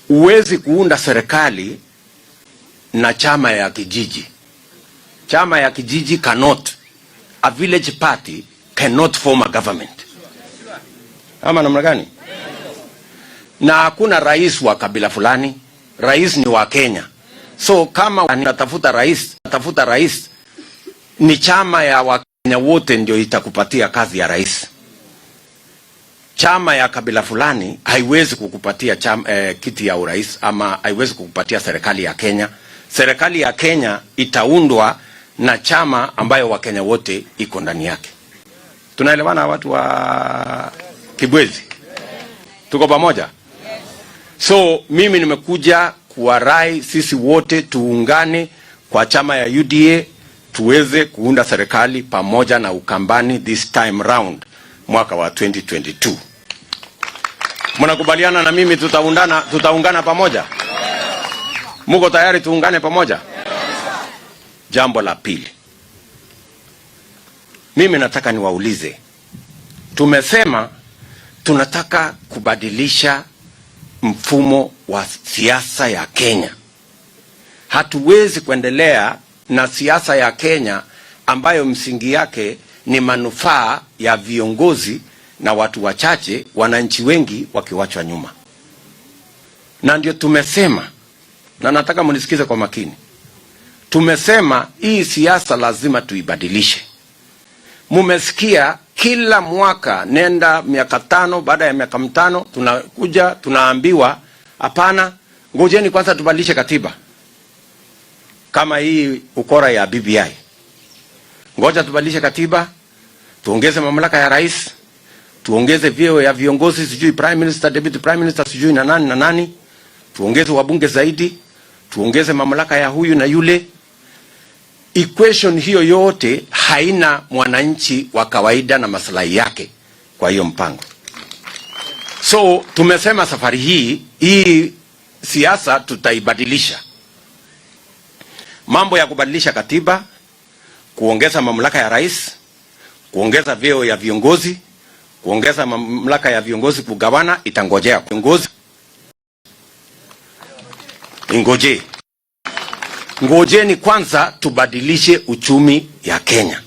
Huwezi kuunda serikali na chama ya kijiji. Chama ya kijiji cannot, a village party cannot form a government. Ama namna gani? Na hakuna rais wa kabila fulani, rais ni wa Kenya. So kama unatafuta rais, tafuta rais ni chama ya Wakenya wote ndio itakupatia kazi ya rais. Chama ya kabila fulani haiwezi kukupatia kiti ya urais ama haiwezi kukupatia serikali ya Kenya. Serikali ya Kenya itaundwa na chama ambayo Wakenya wote iko ndani yake. Tunaelewana watu wa Kibwezi? Tuko pamoja? So mimi nimekuja kuwarai sisi wote tuungane kwa chama ya UDA tuweze kuunda serikali pamoja na Ukambani this time round mwaka wa 2022. Mnakubaliana na mimi tutaungana pamoja? Muko tayari tuungane pamoja? Jambo la pili, mimi nataka niwaulize, tumesema tunataka kubadilisha mfumo wa siasa ya Kenya. Hatuwezi kuendelea na siasa ya Kenya ambayo msingi yake ni manufaa ya viongozi na watu wachache, wananchi wengi wakiwachwa nyuma. Na ndio tumesema, na nataka mnisikize kwa makini, tumesema hii siasa lazima tuibadilishe. Mumesikia kila mwaka, nenda miaka 5, baada ya miaka 5 tunakuja tunaambiwa hapana, ngojeni kwanza tubadilishe katiba, kama hii ukora ya BBI. Ngoja tubadilishe katiba, tuongeze mamlaka ya rais, tuongeze vyeo ya viongozi, sijui prime minister, deputy prime minister, sijui na nani na nani, tuongeze wabunge zaidi, tuongeze mamlaka ya huyu na yule. Equation hiyo yote haina mwananchi wa kawaida na maslahi yake kwa hiyo mpango. So tumesema safari hii hii siasa tutaibadilisha. Mambo ya kubadilisha katiba, kuongeza mamlaka ya rais, kuongeza vyeo ya viongozi, kuongeza mamlaka ya viongozi kugawana, itangojea viongozi ingoje. Ngojeni kwanza tubadilishe uchumi ya Kenya.